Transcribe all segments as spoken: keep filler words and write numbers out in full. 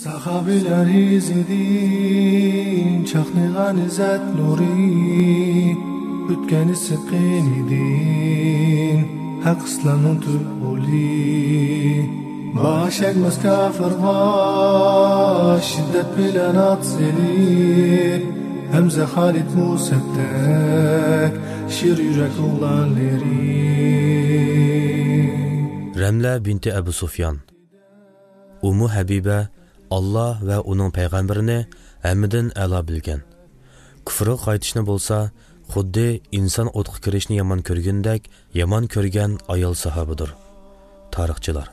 ساخاۋىلەر ئىزىدىن چاقنىغان ئىززەت نۇرى، ئۆتكەن ئىسسىق قېنىدىن ھەق ئىسلامنىڭ تۈپ غولى. باش ئەگمەس كاپىرغا شىددەت بىلەن ئات سېلىپ، ھەمزە خالىد مۇسەبدەك شىر يۈرەك ئوغلانلىرى. رەملە بىنتى ئەبۇ سۇفيان. ئۇممۇ ھەبىبە ئاللا ۋە ئۇنىڭ پەيغەمبىرىنى ھەممىدىن ئەلا بىلگەن. كۇفرغا قايتىشنى بولسا، خۇددى ئىنسان ئوتقا كىرىشنى يامان كۆرگىنىدەك يامان كۆرگەن ئايال ساھابىدۇر. تارىخچىلار.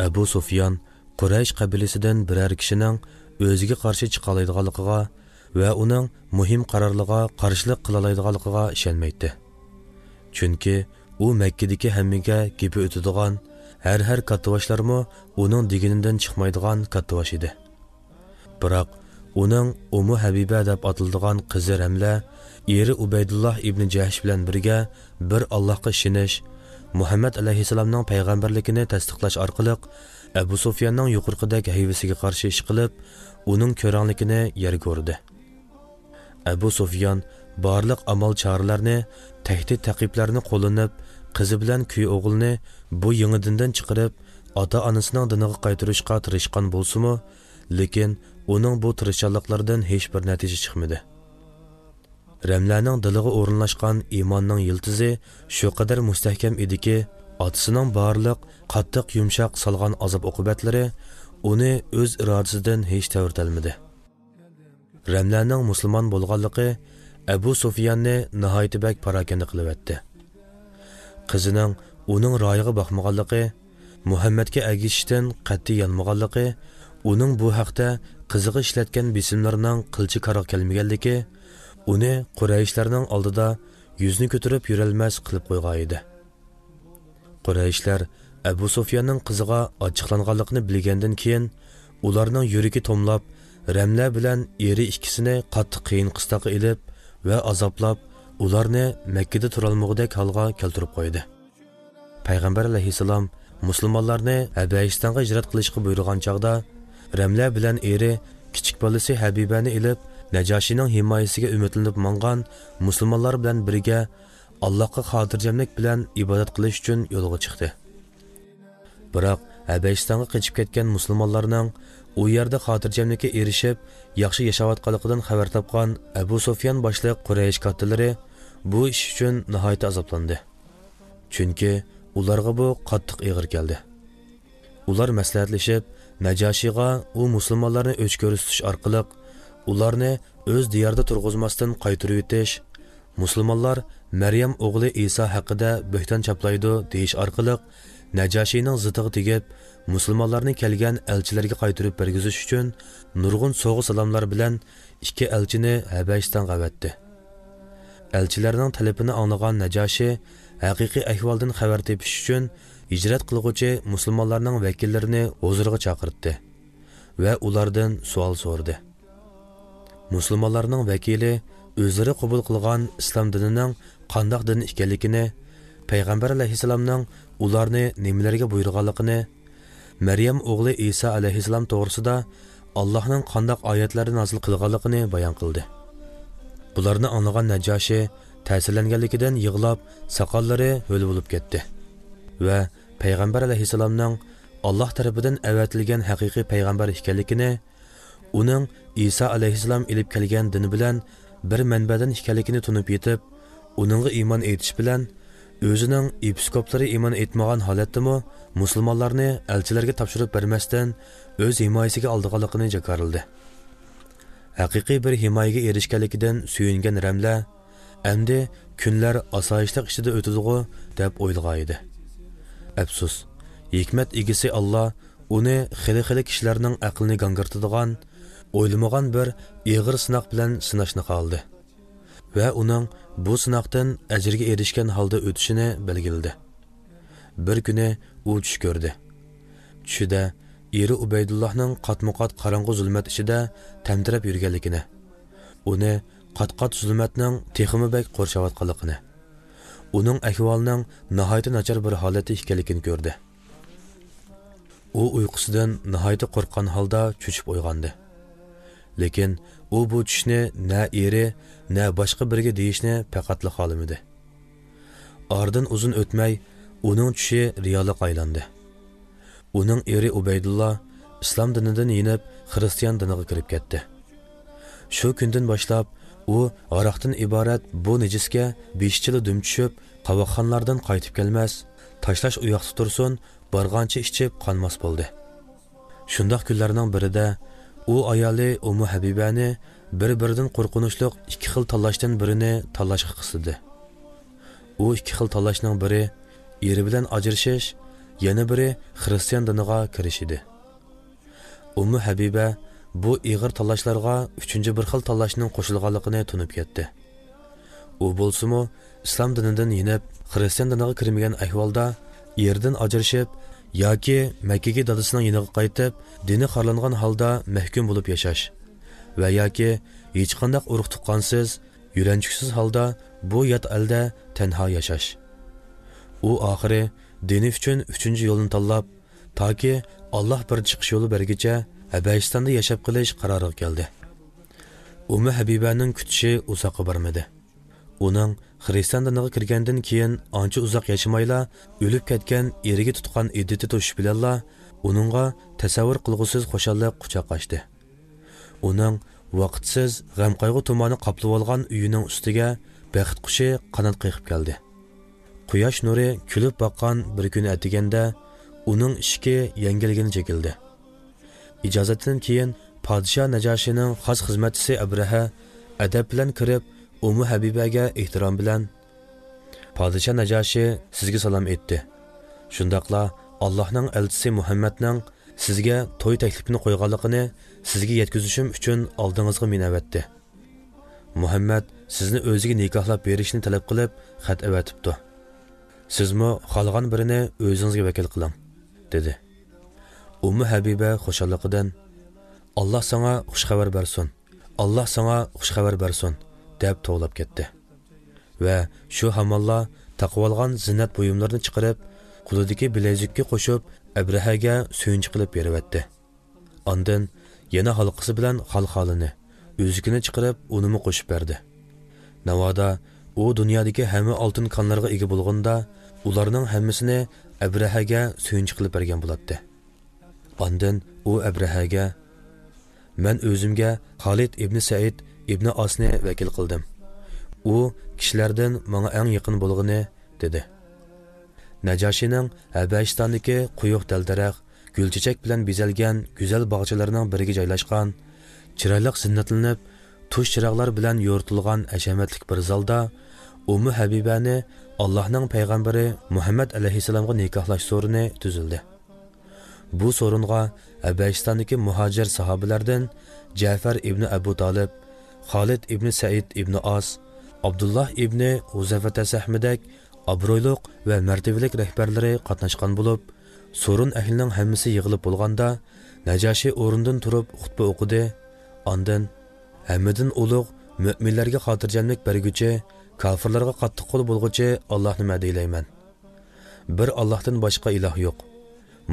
ئەبۇ سۇفيان قۇرەيش قەبىلىسىدىن بىرەر كىشىنىڭ ئۆزىگە قارشى چىقالايدىغانلىقىغا ۋە ئۇنىڭ مۇھىم قارارلىرىغا قارشىلىق قىلالايدىغانلىقىغا ئىشەنمەيتتى. چۈنكى ئۇ مەككىدىكى ھەممىگە گېپى ئۆتىدىغان، ھەر، ھەر كاتتىباشلارمۇ ئۇنىڭ دېگىنىدىن چىقمايدىغان كاتتىباش ئىدى. بىراق، ئۇنىڭ ئۇممۇ ھەبىبە دەپ ئاتىلىدىغان قىزى رەملە، ئېرى ئۇبەيدۇللا ئىبنى جەھش بىلەن بىرگە بىر ئاللاھقا ئىشىنىش، مۇھەممەد ئەلەيھىسسالامنىڭ پەيغەمبەرلىكىنى تەستىقلاش ئارقىلىق، ئەبۇ سۇفياننىڭ يۇقىرىقىدەك ھەيۋىسىگە قارشى ئىش قىلىپ، ئۇنىڭ كۆرەڭلىكىنى يەرگە ئۇردى. ئەبۇ سۇفيان بارلىق ئامال-چارىلەرنى، تەھدىت-تەقىبلەرنى قوللىنىپ، قىزى بىلەن كۈيئوغلىنى بۇ يېڭى دىندىن چىقىرىپ، ئاتا-ئانىسىنىڭ دىنىغا قايتۇرۇشقا تىرىشقان بولسىمۇ، لېكىن ئۇنىڭ بۇ تىرىشچانلىقلىرىدىن ھېچبىر نەتىجە چىقمىدى. رەملەنىڭ دىلىغا ئورۇنلاشقان ئىماننىڭ يىلتىزى شۇ قەدەر مۇستەھكەم ئىدىكى، ئاتىسىنىڭ بارلىق قاتتىق يۇمشاق سالغان ئازاب-ئوقۇبەتلىرى ئۇنى ئۆز ئىرادىسىدىن ھېچ تەۋرىتەلمىدى. رەملەنىڭ مۇسۇلمان بولغانلىقى ئەبۇ سۇفياننى ناھايىتى بەك پاراكەندە قىلىۋەتتى. قىزىنىڭ ئۇنىڭ رايىغا باقمىغانلىقى، مۇھەممەدكە ئەگىشىشتىن قەتئىي يانمىغانلىقى، ئۇنىڭ بۇ ھەقتە قىزىغا ئىشلەتكەن بېسىملىرىنىڭ قىلچە كارغا كەلمىگەنلىكى ئۇنى قۇرەيشلەرنىڭ ئالدىدا يۈزىنى كۆتۈرۈپ يۈرەلمەس قىلىپ قويغانىدى. قۇرەيشلەر ئەبۇ سۇفياننىڭ قىزىغا ئاچچىقلانغانلىقىنى بىلگەندىن كېيىن، ئۇلارنىڭ يۈرىكى توملاپ، رەملە بىلەن ئېرى ئىككىسىنى قاتتىق قىيىن-قىستاققا ئېلىپ ۋە ئازابلاپ، ئۇلارنى مەككىدە تۇرالمىغۇدەك ھالغا كەلتۈرۈپ قويدى. پەيغەمبەر ئەلەيھىسسالام مۇسۇلمانلارنى ھەبەشىستانغا ھىجرەت قىلىشقا بۇيرۇغان چاغدا، رەملە بىلەن ئېرى كىچىك بالىسى ھەبىبەنى ئېلىپ، نەجاشىنىڭ ھىمايىسىگە ئۈمىدلىنىپ ماڭغان مۇسۇلمانلار بىلەن بىرگە ئاللاھقا خاتىرجەملىك بىلەن ئىبادەت قىلىش ئۈچۈن يولغا چىقتى. بىراق، ھەبەشىستانغا قېچىپ كەتكەن مۇسۇلمانلارنىڭ ئۇ يەردە خاتىرجەملىككە ئېرىشىپ، ياخشى ياشاۋاتقانلىقىدىن خەۋەر تاپقان ئەبۇ سۇفيان باشلىق قۇرەيش كاتتىلىرى بۇ ئىش ئۈچۈن ناھايىتى ئازابلاندى. چۈنكى ئۇلارغا بۇ قاتتىق ئېغىر كەلدى. ئۇلار مەسلىھەتلىشىپ، نەجاشىغا ئۇ مۇسۇلمانلارنى ئۆچ كۆرسىتىش ئارقىلىق، ئۇلارنى ئۆز دىيارىدا تۇرغۇزماستىن قايتۇرۇۋېتىش، مۇسۇلمانلار مەريەم ئوغلى ئىسا ھەققىدە بۆھتان چاپلايدۇ، دېيىش ئارقىلىق، نەجاشىنىڭ زىتىغا تېگىپ، مۇسۇلمانلارنى كەلگەن ئەلچىلەرگە قايتۇرۇپ بەرگۈزۈش ئۈچۈن نۇرغۇن سوۋغا-سالاملار بىلەن ئىككى ئەلچىنى ھەبەشىستانغا ئەۋەتتى. ئەلچىلەرنىڭ تەلىپىنى ئاڭلىغان نەجاشى ھەقىقىي ئەھۋالدىن خەۋەر تېپىش ئۈچۈن ھىجرەت قىلغۇچى مۇسۇلمانلارنىڭ ۋەكىللىرىنى ھۇزۇرىغا چاقىرتتى ۋە ئۇلاردىن سوئال سورىدى. مۇسۇلمانلارنىڭ ۋەكىلى ئۆزلىرى قوبۇل قىلغان ئىسلام دىنىنىڭ قانداق دىن ئىكەنلىكىنى، پەيغەمبەر ئەلەيھىسسالامنىڭ ئۇلارنى نېمىلەرگە بۇيرۇغانلىقىنى، مەريەم ئوغلى ئىسا ئەلەيھىسسالام توغرىسىدا ئاللاھنىڭ قانداق ئايەتلەرنى نازىل قىلغانلىقىنى بايان قىلدى. بۇلارنى ئاڭلىغان نەجاشى تەسىرلەنگەنلىكىدىن يىغلاپ، ساقاللىرى ھۆل بولۇپ كەتتى ۋە پەيغەمبەر ئەلەيھىسسالامنىڭ ئاللاھ تەرىپىدىن ئەۋەتىلگەن ھەقىقىي پەيغەمبەر ئىكەنلىكىنى، ئۇنىڭ ئىسا ئەلەيھىسسالام ئېلىپ كەلگەن دىنى بىلەن بىر مەنبەدىن ئىكەنلىكىنى تونۇپ يېتىپ، ئۇنىڭغا ئىمان ئېيتىش بىلەن ئۆزىنىڭ ئېپىسكوپلىرى ئىمان ئېيتمىغان ھالەتتىمۇ مۇسۇلمانلارنى ئەلچىلەرگە تاپشۇرۇپ بەرمەستىن ئۆز ھىمايىسىگە ئالىدىغانلىقىنى جاكارلىدى. ھەقىقىي بىر ھىمايىگە ئېرىشكەنلىكىدىن سۆيۈنگەن رەملە، ئەمدى كۈنلەر ئاسايىشلىق ئىچىدە ئۆتىدىغۇ دەپ ئويلىغانىدى. ئەپسۇس، ھېكمەت ئىگىسى ئاللا ئۇنى خېلى-خېلى كىشىلەرنىڭ ئەقلىنى گاڭگىرىتىدىغان، ئويلىمىغان بىر ئېغىر سىناق بىلەن سىناشنى خالىدى ۋە ئۇنىڭ بۇ سىناقتىن ئەجىرگە ئېرىشكەن ھالدا ئۆتۈشىنى بەلگىلىدى. بىر كۈنى ئۇ چۈش كۆردى. چۈشىدە ئېرى ئۇبەيدۇللاھنىڭ قاتمۇقات قاراڭغۇ زۇلمەت ئىچىدە تەمتىرەپ يۈرگەنلىكىنى، ئۇنى قات-قات زۇلمەتنىڭ تېخىمۇ بەك قورشاۋاتقانلىقىنى، ئۇنىڭ ئەھۋالىنىڭ ناھايىتى ناچار بىر ھالەتتە ئىكەنلىكىنى كۆردى. ئۇ ئۇيقۇسىدىن ناھايىتى قورققان ھالدا چۆچۈپ ئويغاندى. لېكىن ئۇ بۇ چۈشنى نە ئېرى، نە باشقا بىرىگە دېيىشنى پەقەتلا خالىمىدى. ئارىدىن ئۇزۇن ئۆتمەي، ئۇنىڭ چۈشى رىيالىققا ئايلاندى. ئۇنىڭ ئېرى ئۇبەيدۇللا ئىسلام دىنىدىن يېنىپ، خىرىستىيان دىنىغا كىرىپ كەتتى. شۇ كۈندىن باشلاپ، ئۇ ھاراقتىن ئىبارەت بۇ نىجىسكە بېشىچىلا دۈم چۈشۈپ، قاۋاقخانىلاردىن قايتىپ كەلمەس، تاشلاش ئۇياقتا تۇرسۇن، بارغانچە ئىچىپ قانماس بولدى. شۇنداق كۈنلەرنىڭ بىرىدە ئۇ ئايالى ئۇممۇ ھەبىبەنى بىر-بىرىدىن قورقۇنچلۇق ئىككى خىل تاللاشتىن بىرىنى تاللاشقا قىستىدى. ئۇ ئىككى خىل تاللاشنىڭ بىرى ئېرى بىلەن ئاجرىشىش، يەنە بىرى خىرىستىيان دىنىغا كىرىش ئىدى. ئۇممۇ ھەبىبە بۇ ئېغىر تاللاشلارغا ئۈچىنچى بىر خىل تاللاشنىڭ قوشۇلغانلىقىنى تونۇپ يەتتى. ئۇ بولسىمۇ، ئىسلام دىنىدىن يېنىپ، خىرىستىيان دىنىغا كىرمىگەن ئەھۋالدا ئېرىدىن ئاجرىشىپ ياكى مەككىگە دادىسىنىڭ يېنىغا قايتىپ، دىنى خارلانغان ھالدا مەھكۇم بولۇپ ياشاش ۋە ياكى ھېچقانداق ئۇرۇق-تۇغقانسىز، يۆلەنچۈكسىز ھالدا بۇ يات ئەلدە تەنھا ياشاش. ئۇ ئاخىرى دىنى ئۈچۈن ئۈچىنچى يولنى تاللاپ، تاكى ئاللاھ بىر چىقىش يولى بەرگىچە ھەبەشىستاندا ياشاپ قېلىش قارارىغا كەلدى. ئۇممۇ ھەبىبەنىڭ كۈتۈشى ئۇزاققا بارمىدى. ئۇنىڭ خىرىستىيان دىنىغا كىرگەندىن كېيىن ئانچە ئۇزاق ياشىمايلا، ئۆلۈپ كەتكەن ئېرىگە تۇتقان ئىددىتى توشۇش بىلەنلا، ئۇنىڭغا تەسەۋۋۇر قىلغۇسىز خۇشاللىق قۇچاق ئاچتى. ئۇنىڭ ۋاقىتسىز غەم-قايغۇ تۇمانى قاپلىۋالغان ئۆيىنىڭ ئۈستىگە بەخت قۇشى قانات قېقىپ كەلدى. قۇياش نۇرى كۈلۈپ باققان بىر كۈنى ئەتىگەندە ئۇنىڭ ئىشىكى يەڭگىلگىنە چېكىلدى. ئىجازەتتىن كېيىن پادىشاھ نەجاشىنىڭ خاس خىزمەتچىسى ئەبرەھە ئەدەپ بىلەن كىرىپ، ئۇممۇ ھەبىبەگە ئېھتىرام بىلەن، پادىشاھ نەجاشى سىزگە سالام ئېيتتى. شۇنداقلا ئاللاھنىڭ ئەلچىسى مۇھەممەدنىڭ سىزگە توي تەكلىپىنى قويغانلىقىنى سىزگە يەتكۈزۈشۈم ئۈچۈن ئالدىڭىزغا مېنى ئەۋەتتى. مۇھەممەد سىزنى ئۆزىگە نىكاھلاپ بېرىشنى تەلەپ قىلىپ خەت ئەۋەتىپتۇ. سىزمۇ خالىغان بىرىنى ئۆزىڭىزگە ۋەكىل قىلىڭ، دېدى. ئۇممۇ ھەبىبە خۇشاللىقىدىن، «ئاللاھ ساڭا خۇش خەۋەر بەرسۇن، ئاللاھ ساڭا خۇش خەۋەر بەرسۇن» دەپ توۋلاپ كەتتى. ۋە شۇ ھامانلا تاقىۋالغان زىننەت بۇيۇملىرىنى چىقىرىپ، قولىدىكى بىلەيزۈككە قوشۇپ، ئەبرەھەگە سۆيۈنچى قىلىپ بېرىۋەتتى. ئاندىن يەنە ھالقىسى بىلەن خالخالىنى، ئۈزۈكىنى چىقىرىپ، ئۇنىمۇ قوشۇپ بەردى. ناۋادا ئۇ دۇنيادىكى ھەممە ئالتۇن كانلارغا ئىگە بولغىنىدا، ئۇلارنىڭ ھەممىسىنى ئەبرەھەگە سۆيۈنچى قىلىپ بەرگەن بولاتتى. ئاندىن ئۇ ئەبرەھەگە، «مەن ئۆزۈمگە خالىد ئىبنى سەئىد ئىبنى ئاسنى ۋەكىل قىلدىم. ئۇ كىشىلەردىن ماڭا ئەڭ يېقىن بولغىنى» دېدى. نەجاشىنىڭ ھەبەشىستاندىكى قويۇق دەل-دەرەخ، گۈل-چېچەك بىلەن بېزەلگەن گۈزەل باغچىلىرىنىڭ بىرىگە جايلاشقان، چىرايلىق زىننەتلىنىپ، تۇش چىراغلار بىلەن يورۇتۇلغان ھەشەمەتلىك بىر زالدا ئۇممۇ ھەبىبەنى ئاللاھنىڭ پەيغەمبىرى مۇھەممەد ئەلەيھىسسالامغا نىكاھلاش سورۇنى تۈزۈلدى. بۇ سورۇنغا ھەبەشىستاندىكى مۇھاجىر ساھابىلەردىن جەفەر ئىبنى ئەبۇ تالىپ، خالىد ئىبنى سەئىد ئىبنى ئاس، ئابدۇللاھ ئىبنى ھۇزەفەتە سەھمىدەك ئابرۇيلۇق ۋە مەرتىۋىلىك رەھبەرلىرى قاتناشقان بولۇپ، سورۇن ئەھلىنىڭ ھەممىسى يىغىلىپ بولغاندا، نەجاشى ئورنىدىن تۇرۇپ خۇتبە ئوقۇدى. ئاندىن، «ھەممىدىن ئۇلۇغ، مۆمىنلەرگە خاتىرجەملىك بەرگۈچى، كاپىرلارغا قاتتىق قول بولغۇچى ئاللاھنى مەدھىيلەيمەن. بىر ئاللاھتىن باشقا ئىلاھ يوق.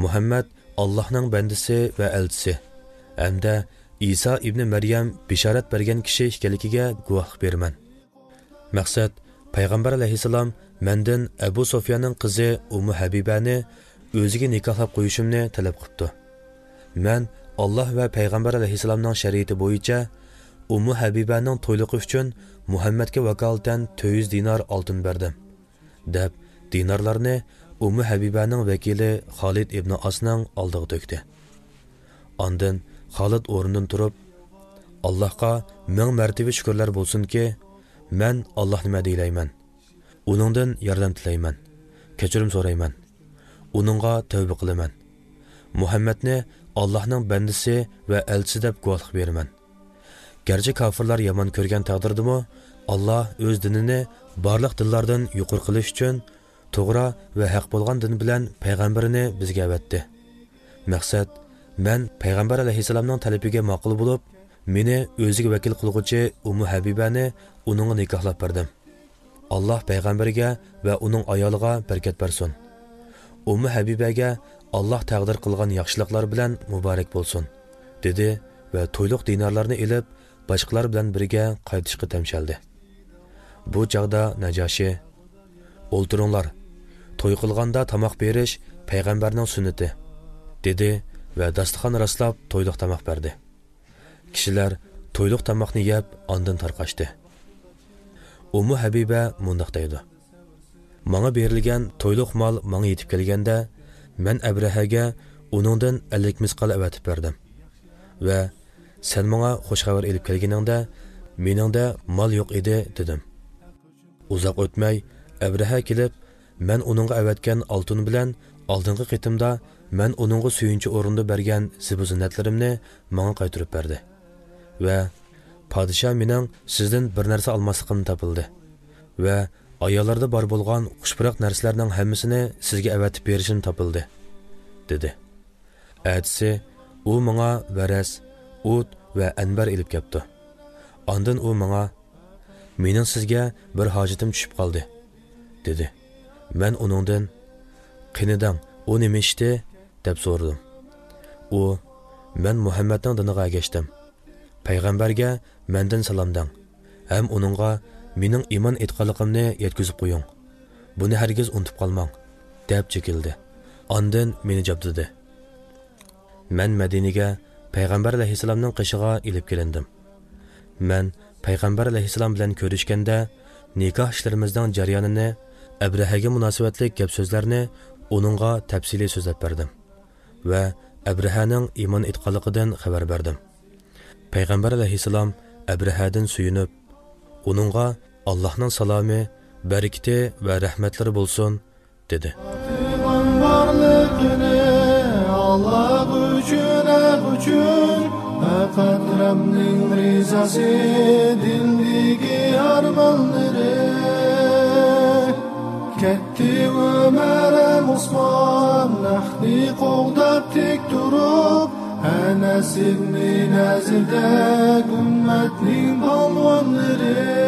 مۇھەممەد ئاللاھنىڭ بەندىسى ۋە ئەلچىسى ھەمدە ئىسا ئىبنى مەريەم بېشارەت بەرگەن كىشى ئىكەنلىكىگە گۇۋاھلىق بېرىمەن. مەقسەت، پەيغەمبەر ئەلەيھىسسالام مەندىن ئەبۇ سۇفياننىڭ قىزى ئۇممۇ ھەبىبەنى ئۆزىگە نىكاھلاپ قويۇشۇمنى تەلەپ قىپتۇ. مەن ئاللاھ ۋە پەيغەمبەر ئەلەيھىسسالامنىڭ شەرىئىتى بويىچە ئۇممۇ ھەبىبەنىڭ تويلۇقى ئۈچۈن مۇھەممەدكە ۋاكالىتەن تۆت يۈز دىنار ئالتۇن بەردىم» دەپ، دىنارلارنى ئۇممۇ ھەبىبەنىڭ ۋەكىلى خالىد ئىبنى ئاسنىڭ ئالدىغا تۆكتى. ئاندىن خالىد ئورنىدىن تۇرۇپ، «ئاللاھقا مىڭ مەرتىۋە شۈكۈرلەر بولسۇنكى، مەن ئاللاھنى مەدھىيلەيمەن، ئۇنىڭدىن ياردەم تىلەيمەن، كەچۈرۈم سورايمەن، ئۇنىڭغا تەۋبە قىلىمەن. مۇھەممەدنى ئاللاھنىڭ بەندىسى ۋە ئەلچىسى دەپ گۇۋاھلىق بېرىمەن. گەرچە كاپىرلار يامان كۆرگەن تەقدىردىمۇ، ئاللاھ ئۆز دىنىنى بارلىق دىنلاردىن يۇقىرى قىلىش ئۈچۈن توغرا ۋە ھەق بولغان دىن بىلەن پەيغەمبىرىنى بىزگە ئەۋەتتى. مەقسەت، مەن پەيغەمبەر ئەلەيھىسسالامنىڭ تەلىپىگە ماقۇل بولۇپ، مېنى ئۆزىگە ۋەكىل قىلغۇچى ئۇممۇ ھەبىبەنى ئۇنىڭغا نىكاھلاپ بەردىم. ئاللاھ پەيغەمبىرىگە ۋە ئۇنىڭ ئايالىغا بەرىكەت بەرسۇن. ئۇممۇ ھەبىبەگە «ئاللاھ تەقدىر قىلغان ياخشىلىقلار بىلەن مۇبارەك بولسۇن» دېدى ۋە تويلۇق دىنارلارنى ئېلىپ، باشقىلار بىلەن بىرگە قايتىشقا تەمشەلدى. بۇ چاغدا نەجاشى: «ئولتۇرۇڭلار، توي قىلغاندا تاماق بېرىش پەيغەمبەرنىڭ سۈننىتى» دېدى ۋە داستىخان راسلاپ تويلۇق تاماق بەردى. كىشىلەر تويلۇق تاماقنى يەپ، ئاندىن تارقاشتى. ئۇممۇ ھەبىبە مۇنداق دەيدۇ: «ماڭا بېرىلگەن تويلۇق مال ماڭا يېتىپ كەلگەندە، مەن ئەبرەھەگە ئۇنىڭدىن ئەللىك مىسقال ئەۋەتىپ بەردىم ۋە سەن ماڭا خۇش خەۋەر ئېلىپ كەلگىنىڭدە، مېنىڭدە مال يوق ئىدى» دېدىم. ئۇزاق ئۆتمەي، ئەبرەھە كېلىپ، مەن ئۇنىڭغا ئەۋەتكەن ئالتۇن بىلەن ئالدىنقى قېتىمدا مەن ئۇنىڭغا سۆيۈنچى ئورنىدا بەرگەن زىبۇ-زىننەتلىرىمنى ماڭا قايتۇرۇپ بەردى ۋە «پادىشاھ مېنىڭ سىزدىن بىر نەرسە ئالماسلىقىمنى تاپىلدى ۋە ئاياللاردا بار بولغان خۇشپۇراق نەرسىلەرنىڭ ھەممىسىنى سىزگە ئەۋەتىپ بېرىشىمنى تاپىلدى» دېدى. ئەتىسى ئۇ ماڭا ۋەرەس، ئوت ۋە ئەنبەر ئېلىپ كەپتۇ. ئاندىن ئۇ ماڭا: «مېنىڭ سىزگە بىر ھاجىتىم چۈشۈپ قالدى» دېدى. مەن ئۇنىڭدىن: «قېنى دەڭ، ئۇ نېمە ئىشتى؟» دەپ سورىدىم. ئۇ: «مەن مۇھەممەدنىڭ دىنىغا ئەگەشتىم. پەيغەمبەرگە مەندىن سالام دەڭ ھەم ئۇنىڭغا مېنىڭ ئىمان ئېيتقانلىقىمنى يەتكۈزۈپ قويۇڭ. بۇنى ھەرگىز ئۇنتۇپ قالماڭ» دەپ چېكىندى. ئاندىن مېنى جابدۇدى. مەن مەدىنىگە پەيغەمبەر ئەلەيھىسسالامنىڭ قېشىغا ئېلىپ كېلىندىم. مەن پەيغەمبەر ئەلەيھىسسالام بىلەن كۆرۈشكەندە، نىكاھ ئىشلىرىمىزنىڭ جەريانىنى، ئەبرەھەگە مۇناسىۋەتلىك گەپ-سۆزلەرنى ئۇنىڭغا تەپسىلىي سۆزلەپ بەردىم ۋە ئەبرەھەنىڭ ئىمان ئېيتقانلىقىدىن خەۋەر بەردىم. پەيغەمبەر ئەلەيھىسسالام ئەبرەھەدىن سۆيۈنۈپ، ئۇنىڭغا «ئاللاھنىڭ سالامى، بەرىكىتى ۋە رەھمەتلىرى بولسۇن» دېدى. بارلىقىنى ئاللاھ ئۈچۈن، ھەق ئۈچۈن، پەقەت رەبنىڭ رىزاسى، دىلدىكى ئارمانلىرى. كەتتى ئۆمەر ھەم ئوسمان، ھەقنى قوغداپ تىك تۇرۇپ، ئەنەس ئىبنى نەزىردەك ئۈممەتنىڭ پالۋانلىرى.